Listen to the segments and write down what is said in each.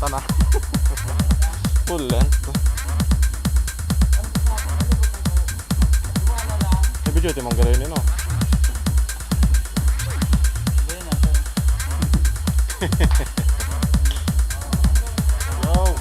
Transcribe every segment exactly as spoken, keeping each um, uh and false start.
Ano? Full length. May video, timang gano'n yun, no? Yo!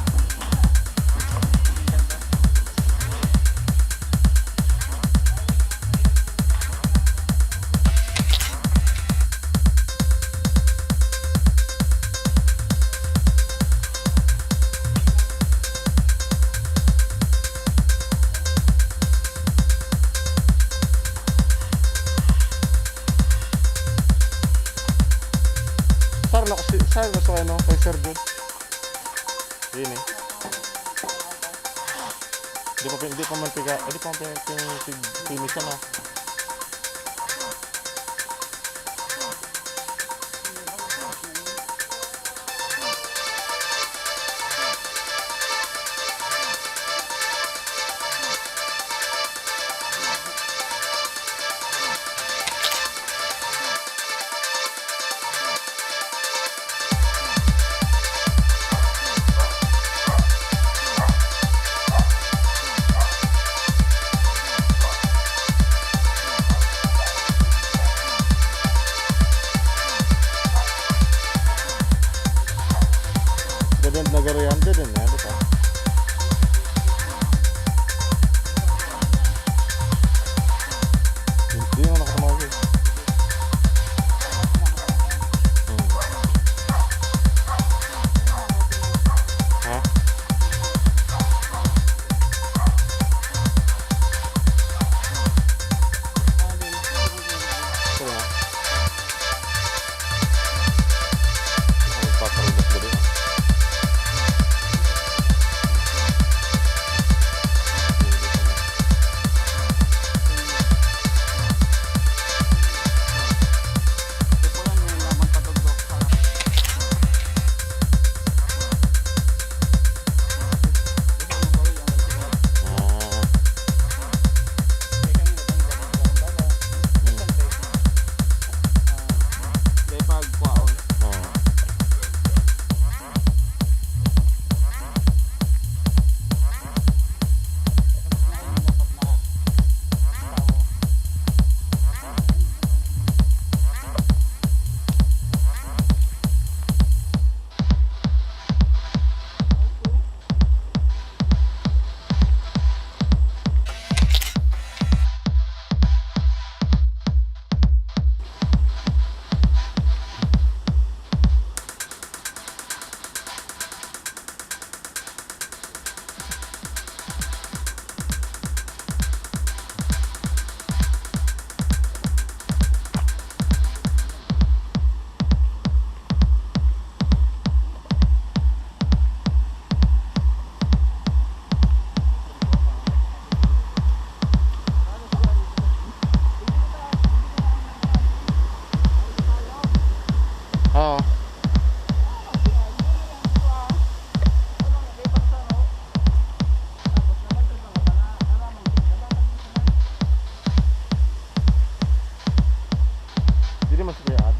Sar na kasi, sar na sa ano, kay Sir Jun. Yun eh. Di pa pin-, di pa man piga, di pa man pin-, pin-, pin-, finish yan, ah. Dead end na garo yan, dead end na, di ba? Hindi mo nakatamawag eh. Hmm. Ha? Ito na. Magpaparulak ba din? Oo. Dili man sa kaya ad.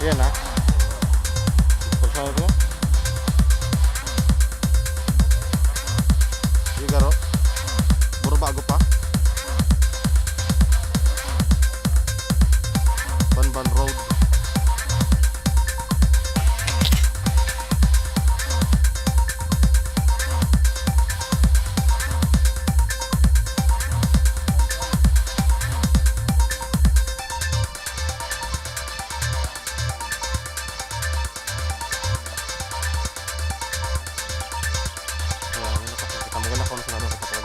Yan, ha? Pulsahan ko. Sige, garo. Puro bago pa. Banban Road. Ayan, yun ang kapag kita. Maganda kung saan ako kapag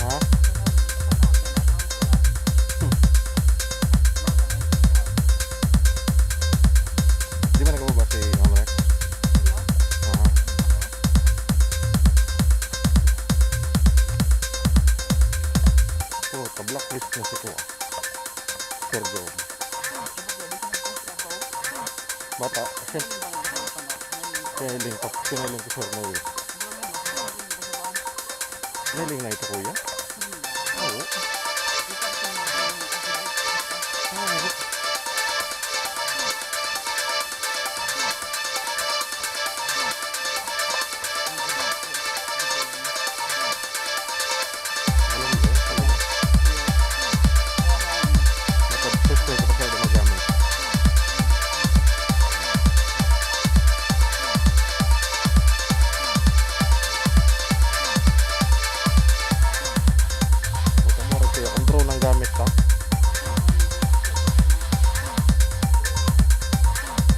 Ha? Hmm. Di ba nagkababa si Ma'am Rex? Aha. Oh, ka-blacklist na si Kuya. Sergio. Bata, siya. Siya yung lingkot. Siya yung lingkot, sir, no? Nailing na ito, kuya? Oo. Oo. Alam mo, alam mo. Nakapwesto ko pa siya na magamit. Huwag ka murag kaya kung drone ang gamit ka.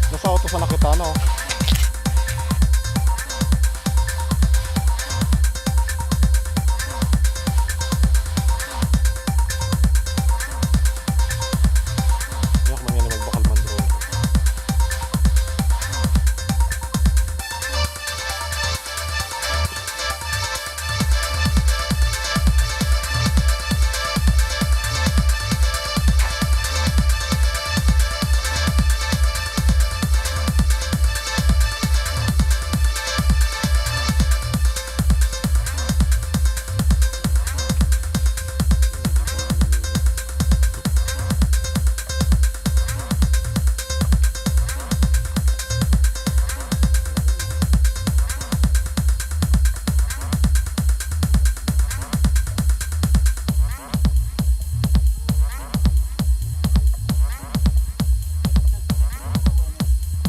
Nasa auto sa nakita, no? Yak man yan, magbakal man drone.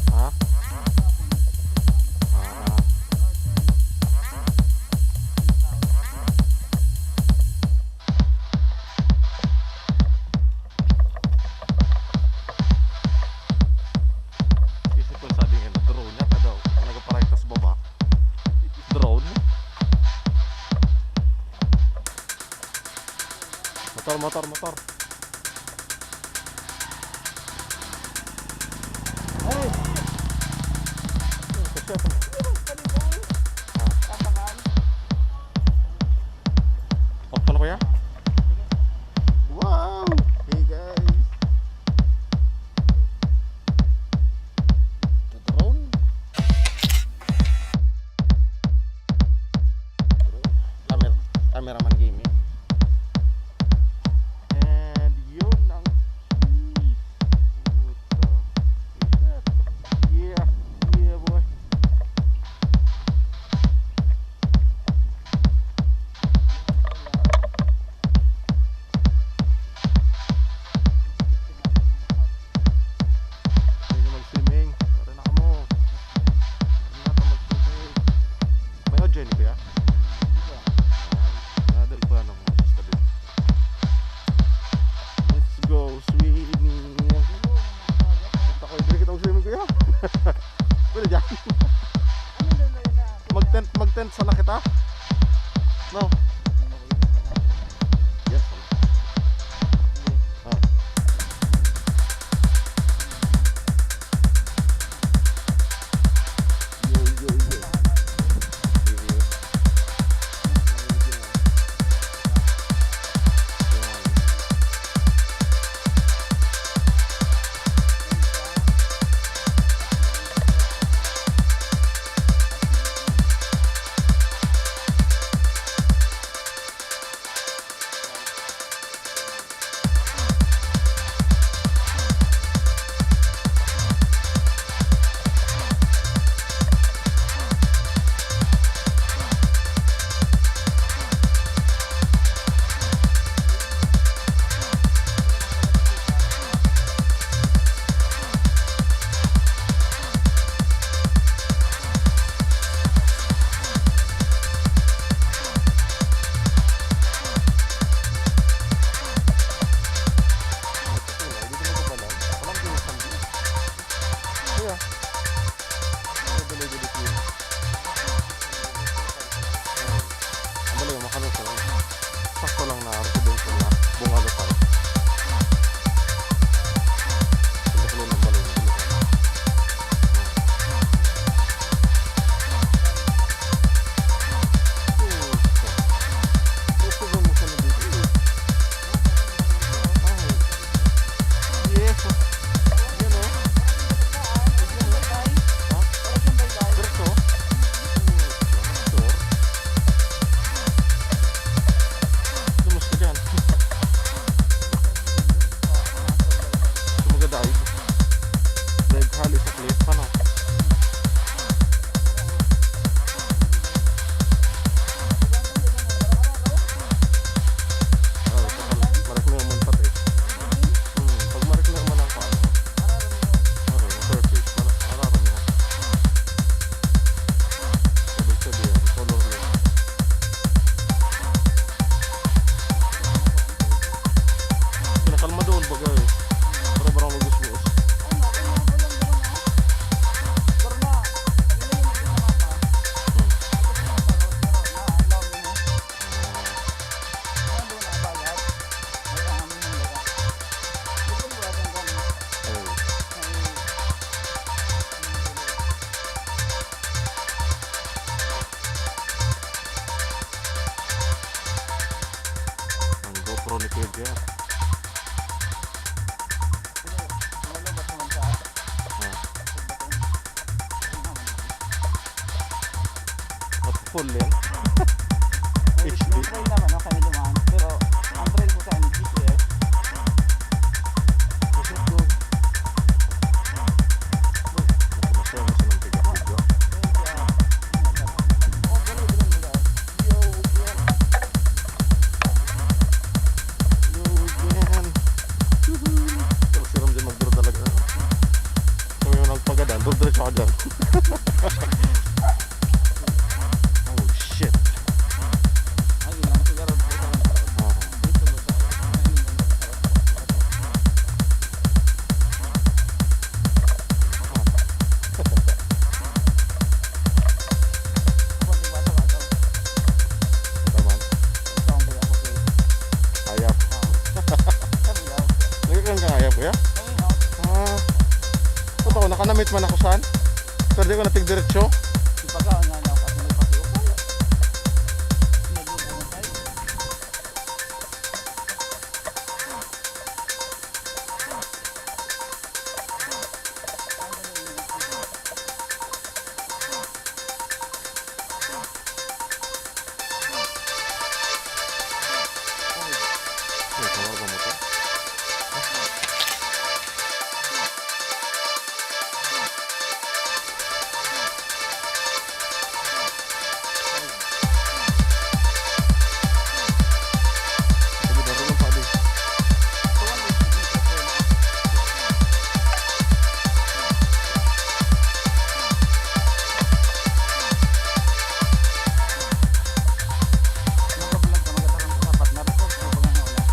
Ha? Ah. Isip ko sabi nga, drone niya, kada nagaparekta sa baba. Drone? Motor, motor, motor. Ay! Ay, kasya pa. Ha? Off ko na, kuya? Wow! Hey, guys! Drone? Camera, cameraman gaming. And yun ang, puta. Yeah, yeah, boy. Lang na residential na bunga na tayo. Ang laki ng balon, ang laki. Hmm. Gusto ba mo sa nabibili? Ah. Yes. Yan, oh. Ha? Diretso? Sure. Lumus ka dyan. Gusto mo ga-dive? Dive hali sa cliff, ano? Oh, ito pala. Marikmir man pati. Hmm, pag marikmir man ang kuwan, ano? Oo, surface. Mara-, mararam yan. Sabi-sabi yan, colorless. Pinakalma doon, bagay. Para barang magus-gus. Hmm. Ang GoPro ni Kuya Jeff. Ah. At full yan. May, H D. May trail naman, no? Kami dumaan. Pero, ang trail ko sa G P S. Let's go. Mas masaya mo sa nang tiga-tiga. Oh, ganun, ganun, ganun. Yo, yo. Yo, yan. Woohoo. Pero si Ramjan magduro talaga. Kung yung nagpagadan, duro diretso ka dyan. Oh, shit. Ah. Taman. Ayap. Lagi kang kang ayap, kuya? Ah. Totoo, nakanamit man ako saan? Pero di ko natigdiretso. Ay, tawag ba mo to?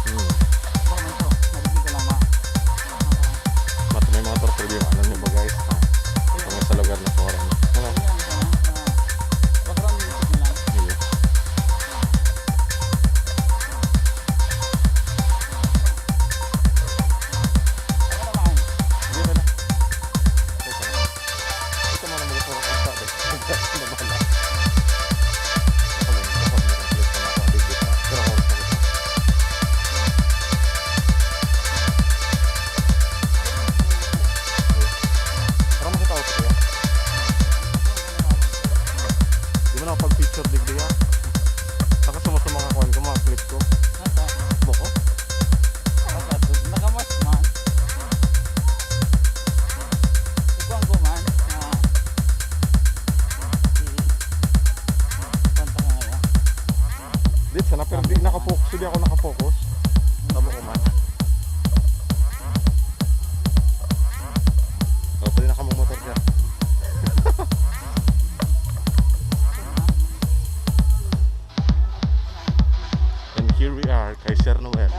Hmm. Mat-, may mga problema. Ano nyo ba, guys? Ah, kami sa lugar na foreign. Ano? Iyo. Hindi ba na? Teka. Ito mo na, mga puro kanta, eh. Hindi na bahala. Ako lang, ako lang, ako lang, ako lang, ako lang, ako lang. Parang makita ko ito, kuya. Di mo na ako pag-picture, digdi, ah. Nakasama sa mga kuwan ko, mga clip ko. Nasa? Boko? Nasa? Nakamas man. Ikaw ang kuman. Ah. Sige. Punta ka ngayon. Di, sana, pero di nakapokus, di ako nakapokus. Tama ko man. Oh, pwede na kamong motor dyan. And here we are kay Sir Noel.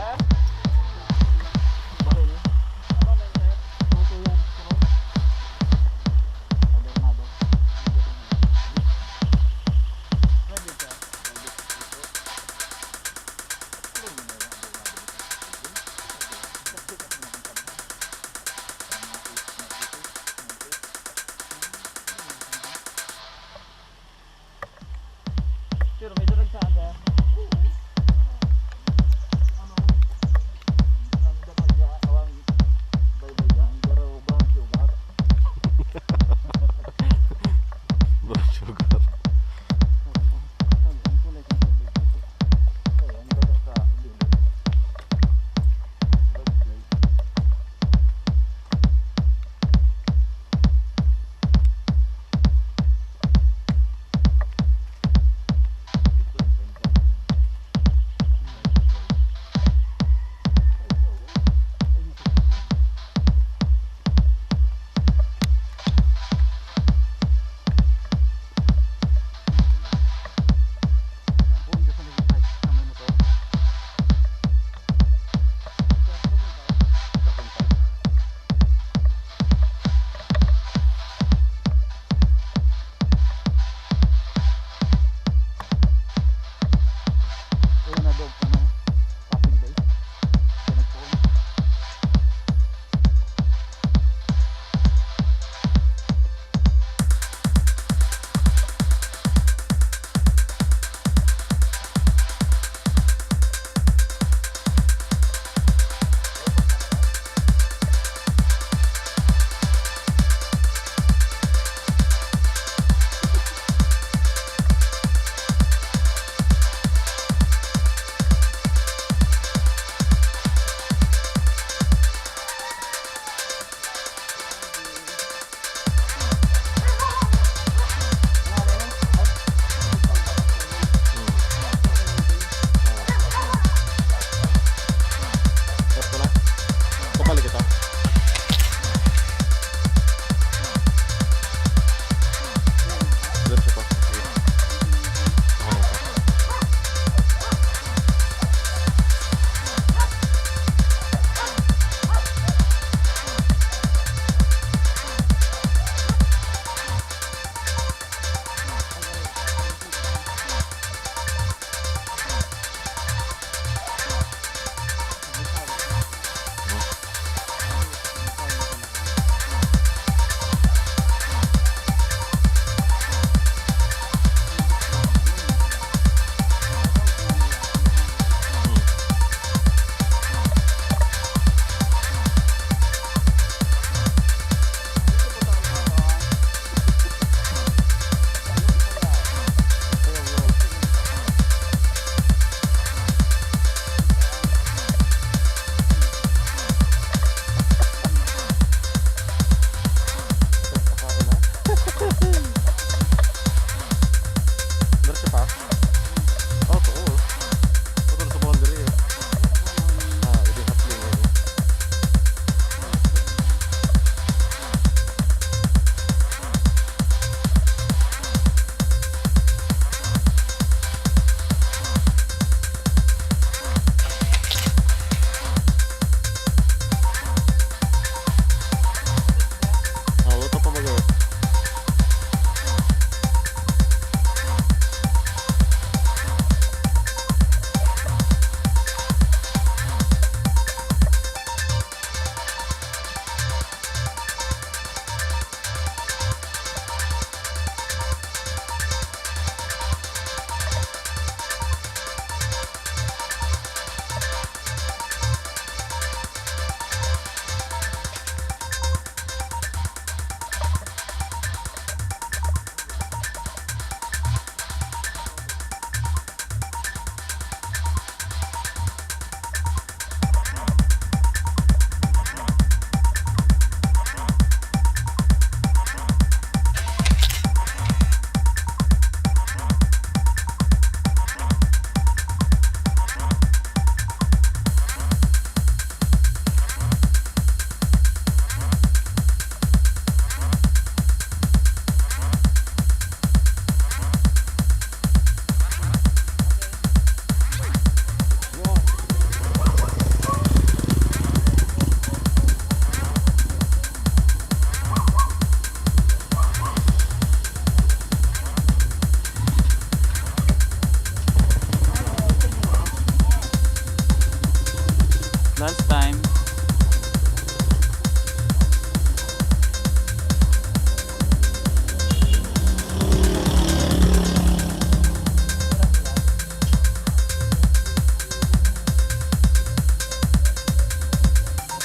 Lunch time.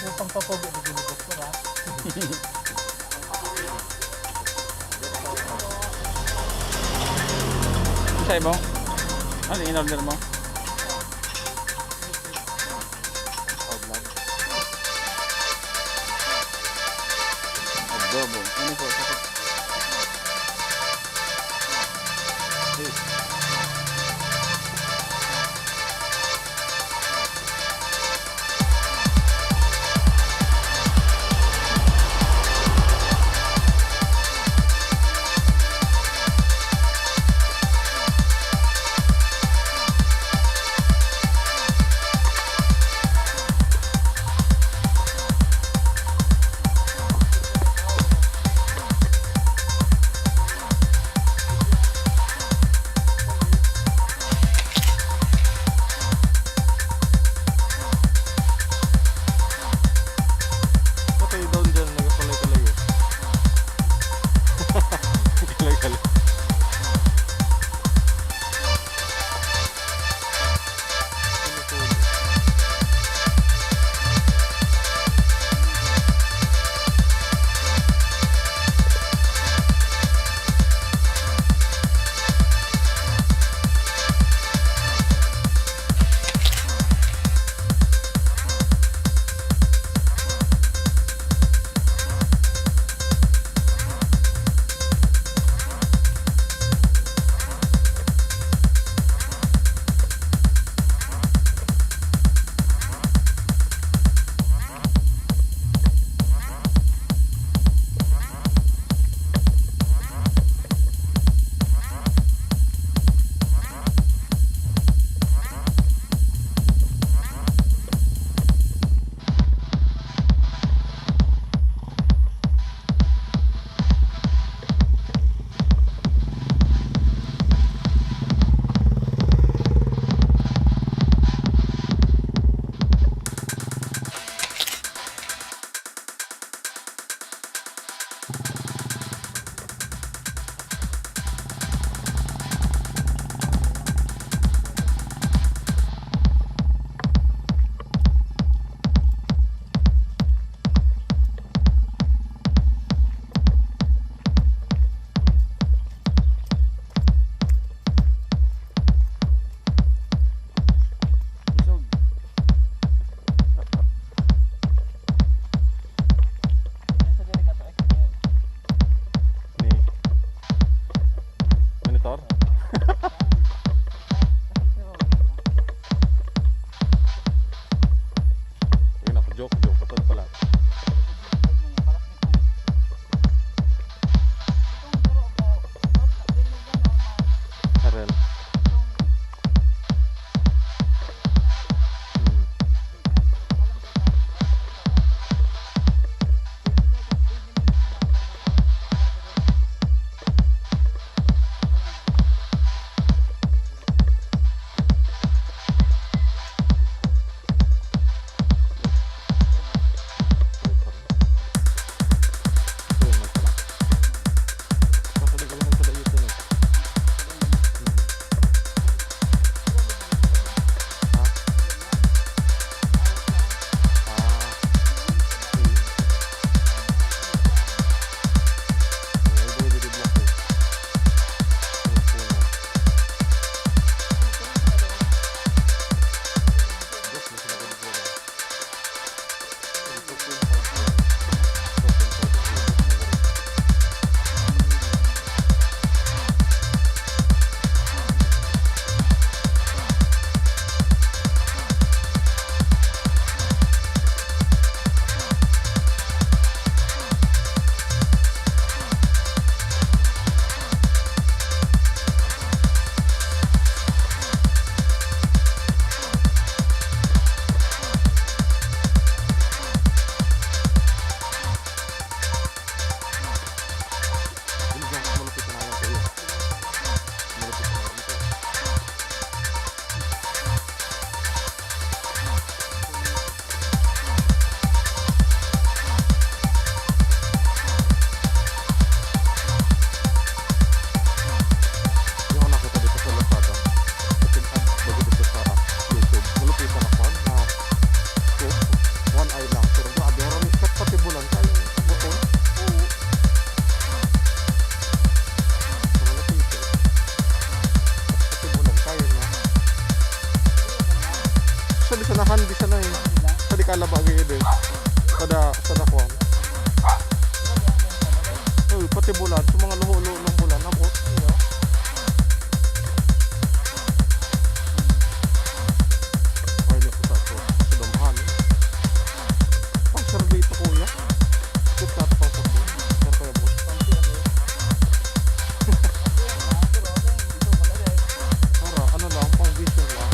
Yung pangpapogi, di ginugos ko, ha? Sa'yo mo? Ano in order mo? Adobo. Ano po? Sakit. Patay daw dyan, nagpalay-palay eh. Kalay-kalay. Busog. Ni. Monitor? Ayun ako, joke, joke. Patod pala. Aral. Hmm. Sa di kalaba gid eh. Sada, sada kwan. Uy, pati bulan, sa mga luho-luho ng bulan, abot. Ay, naku, sa ito. Sa damahan. Ang sarili ito, kuya. Kita pa sa buwan. Pero kaya buwan. Para, ano lang, pang vision lang.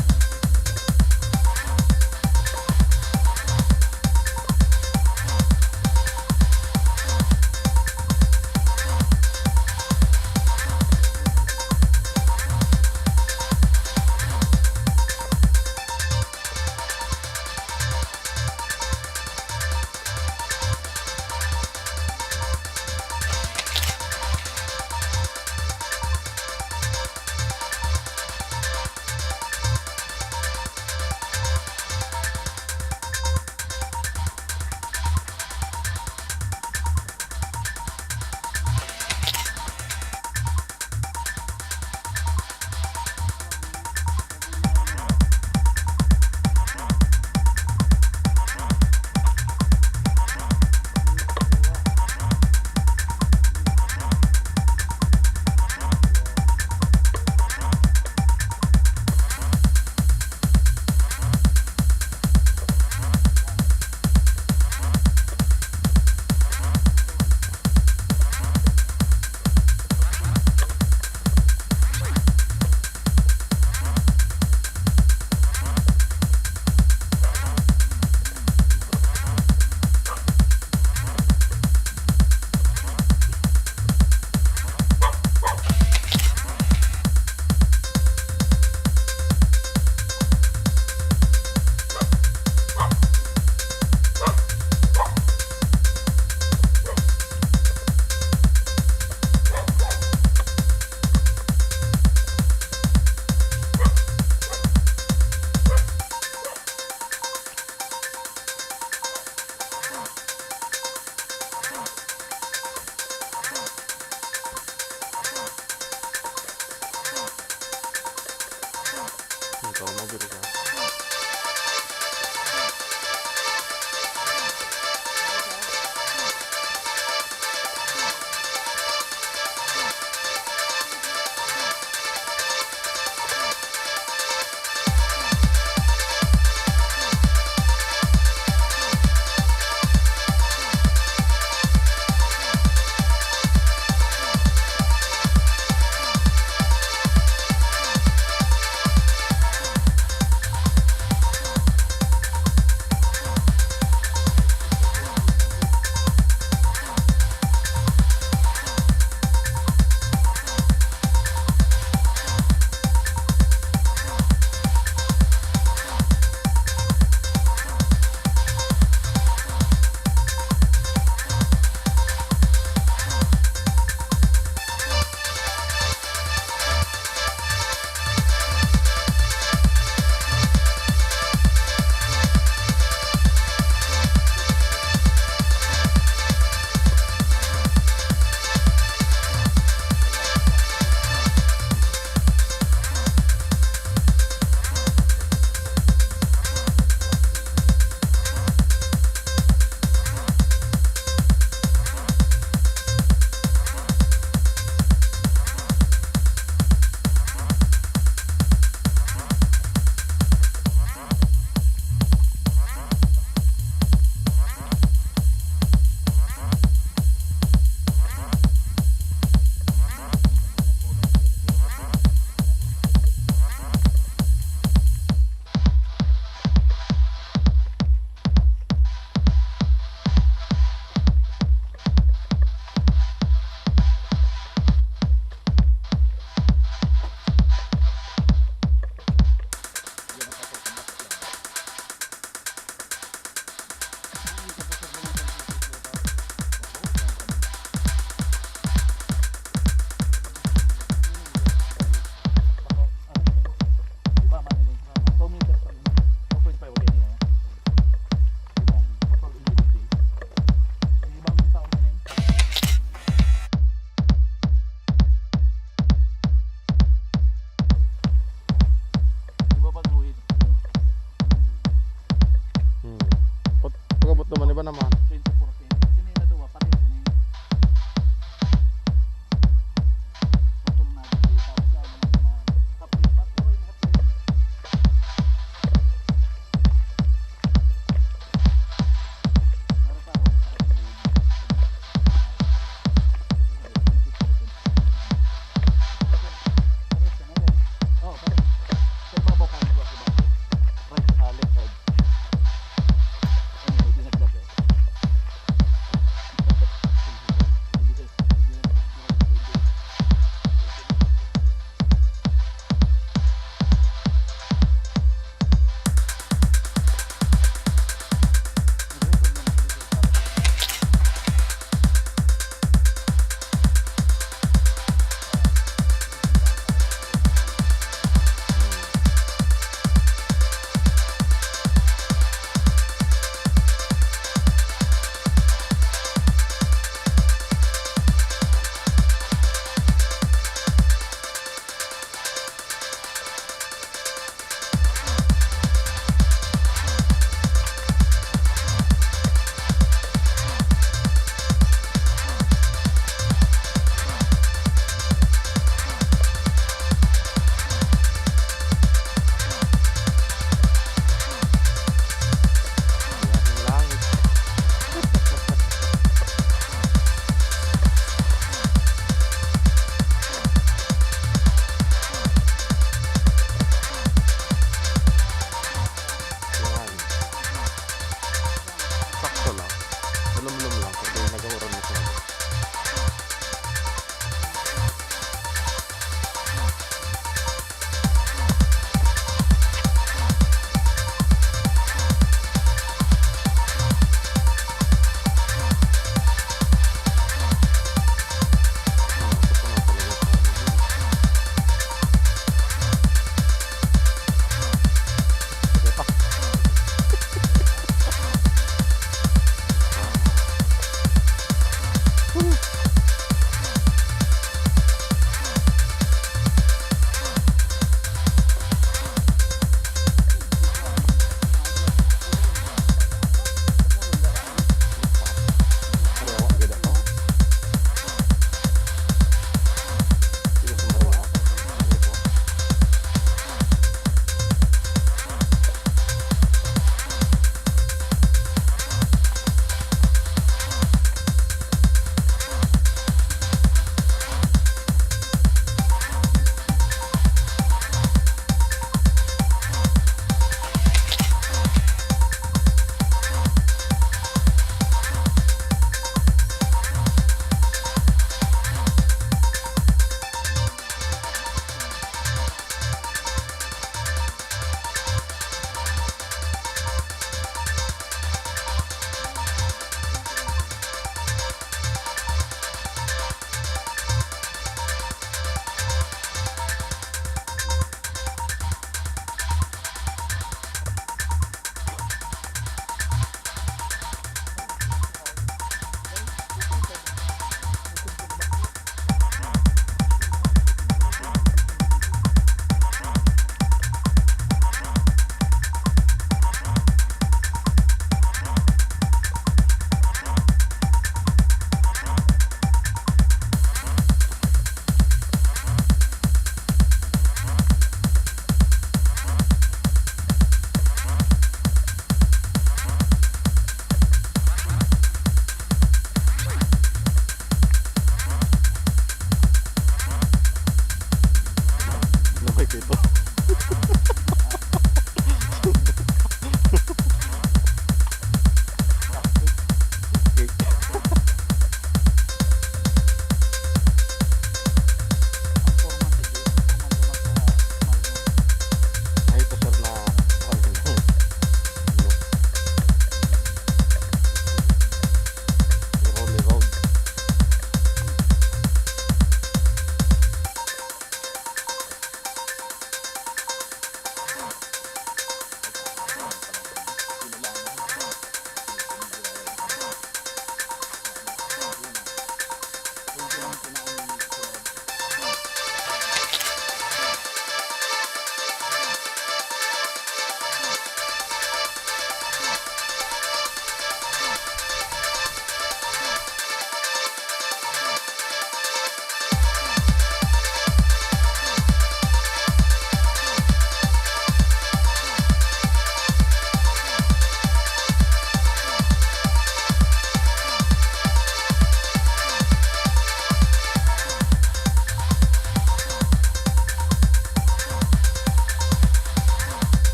Duman iba naman. Twenty fourteen. Sino yung naduwa? Pati sino yung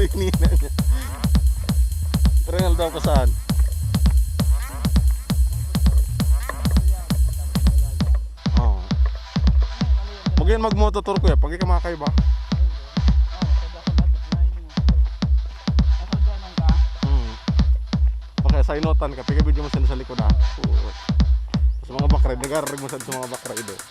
Tinignan niya. Pero nga daw kung saan. Oo. Huwag yan mag-mototour, kuya. Pag ikaw makakaiba. Hmm. Okay, sa inutan ka. Pigabidyo mo sila sa likod, ha? Oo. Sa mga background, nag-aarag mo sa, sa mga background, eh.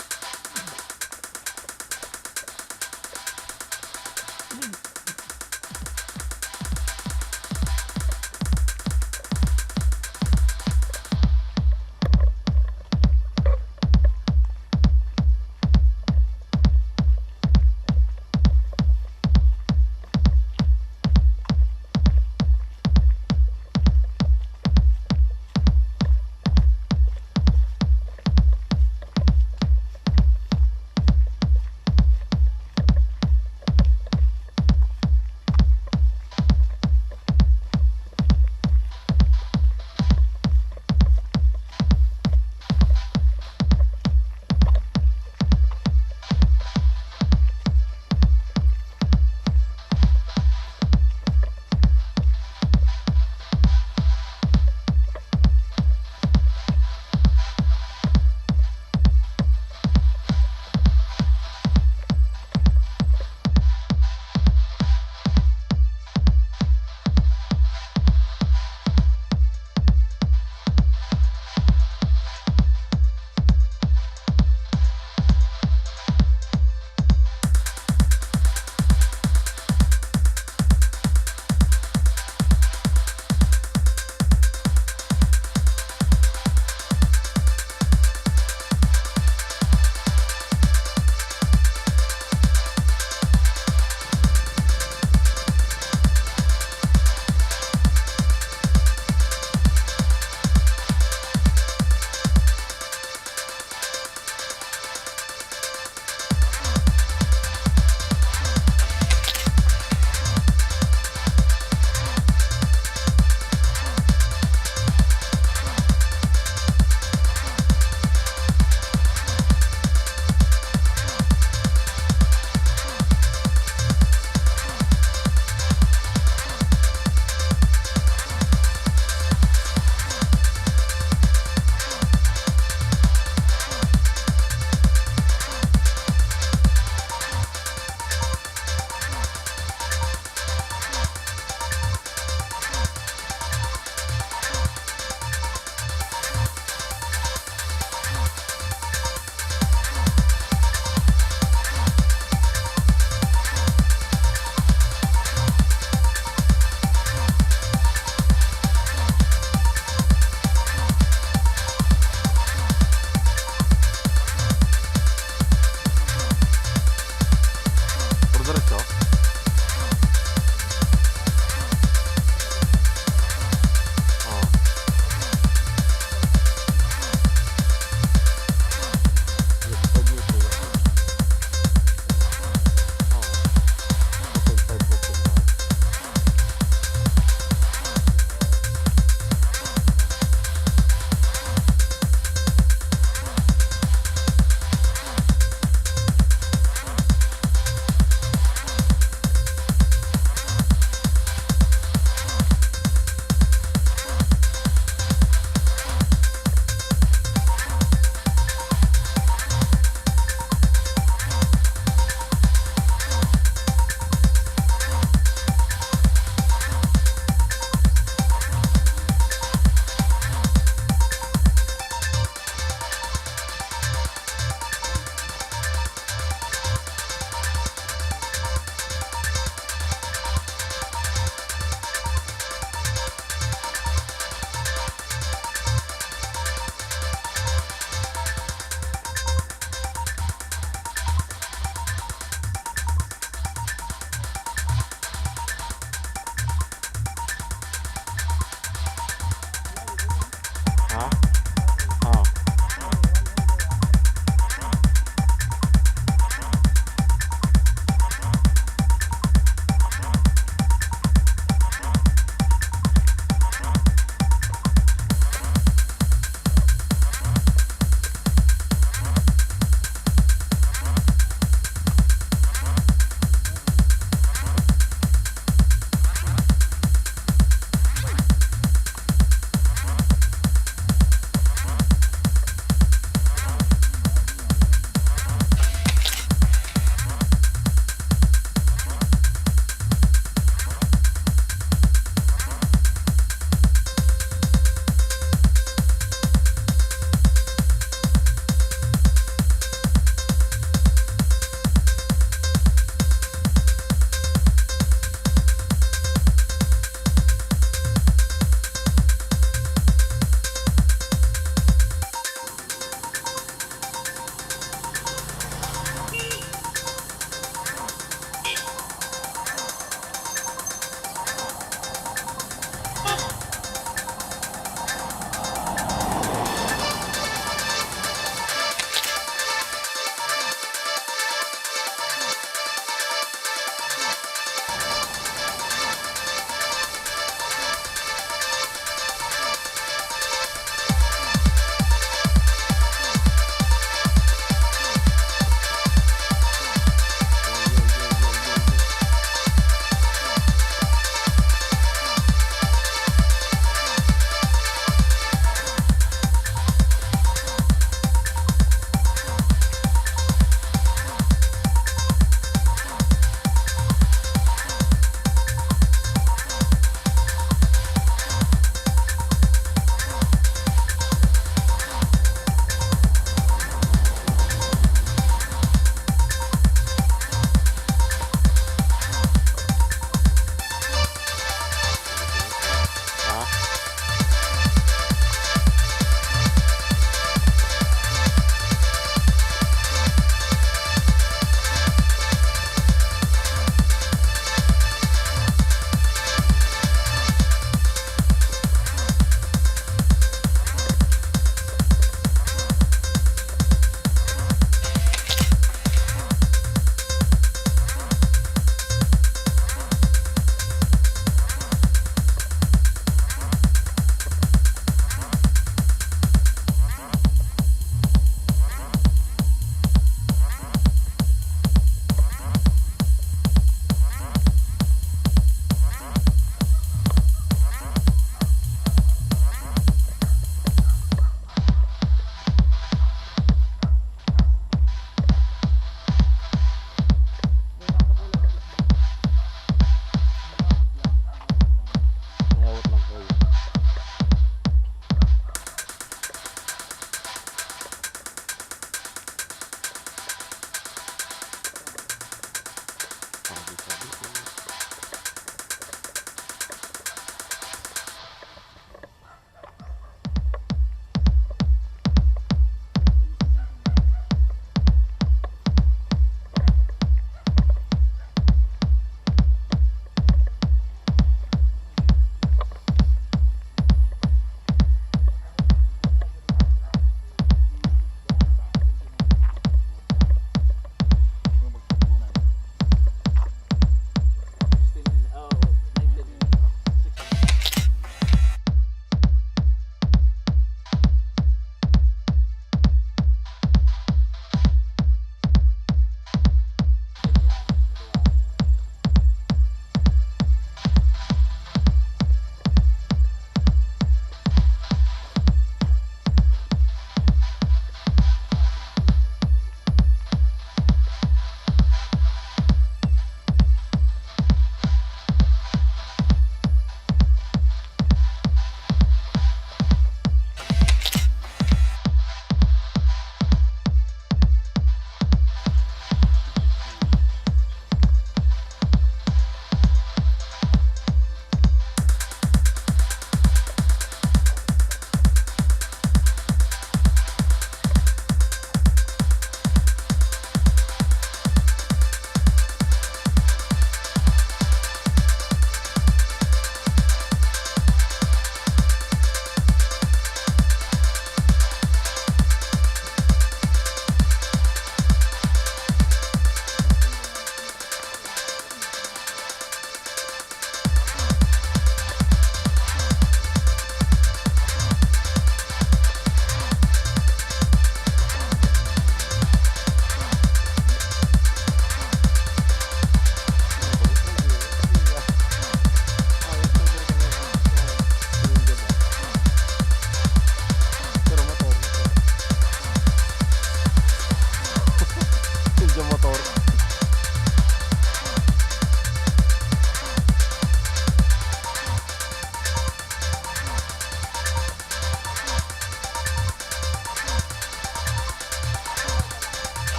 Pero diretso? Oo. Yes, pag may kuya. Oo. Two point five, two point five. Ha? Oh.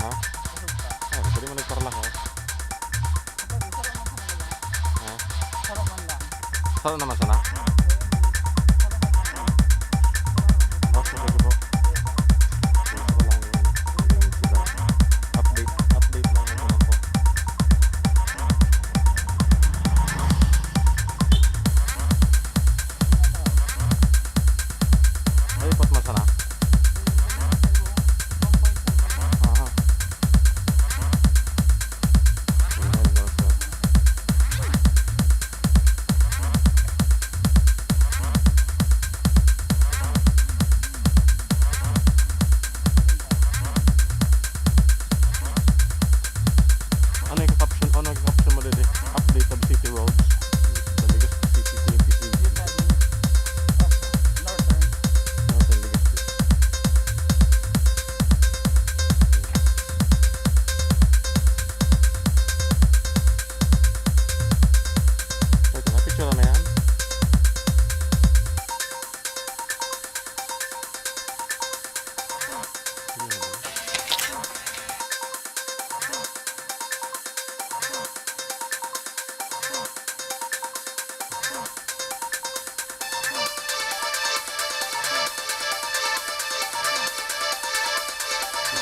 Ha? Ay, pwede mo nagparlakas. Ha? Saro naman sana? Oh, sige po. Sige po lang yun. Update, update lang naman po. Ay, pat masana. Aha. Ano yung caption? Ano yung caption mo dito? Update of city roads. Sa Legazpi City, twenty twenty. Northern. Northern Legazpi. Ito, napicture na yan.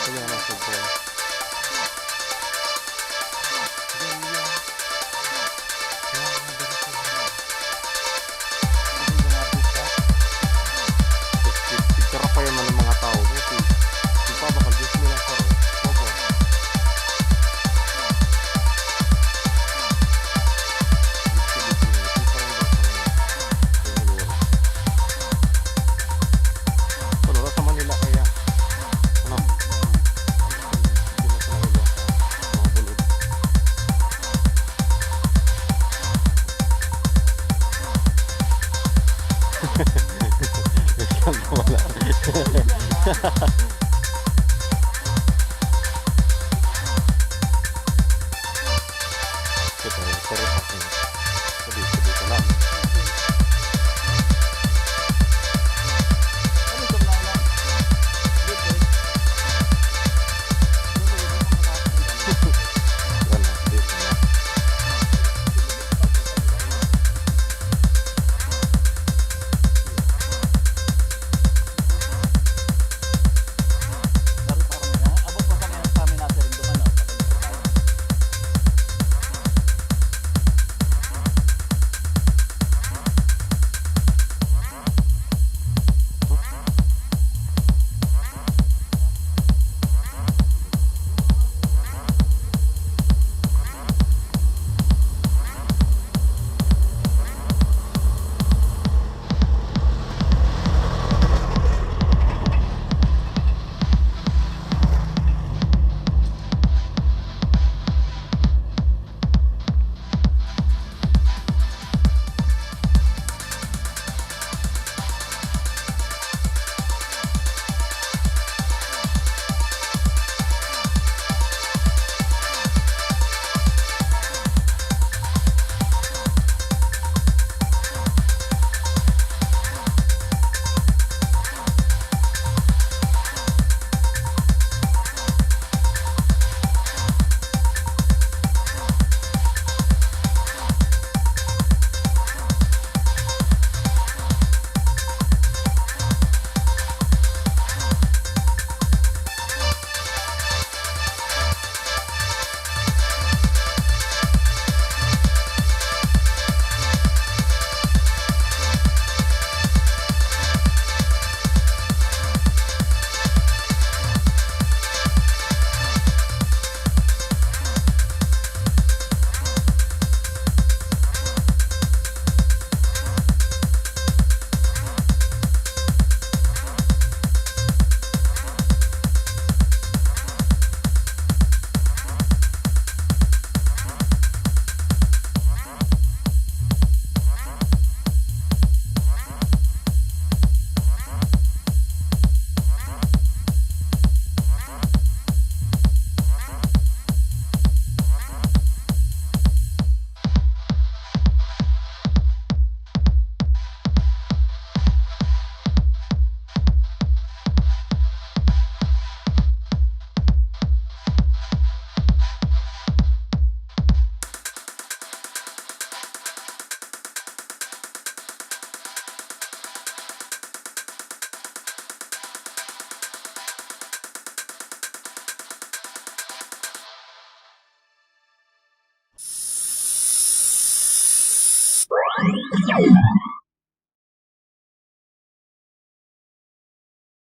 Ito yung mga football. Pigkarapayan man ang mga tao. Ito, ito pa, baka Diyos mo lang karo. Opo. Ano, sa Manila kaya? Ano?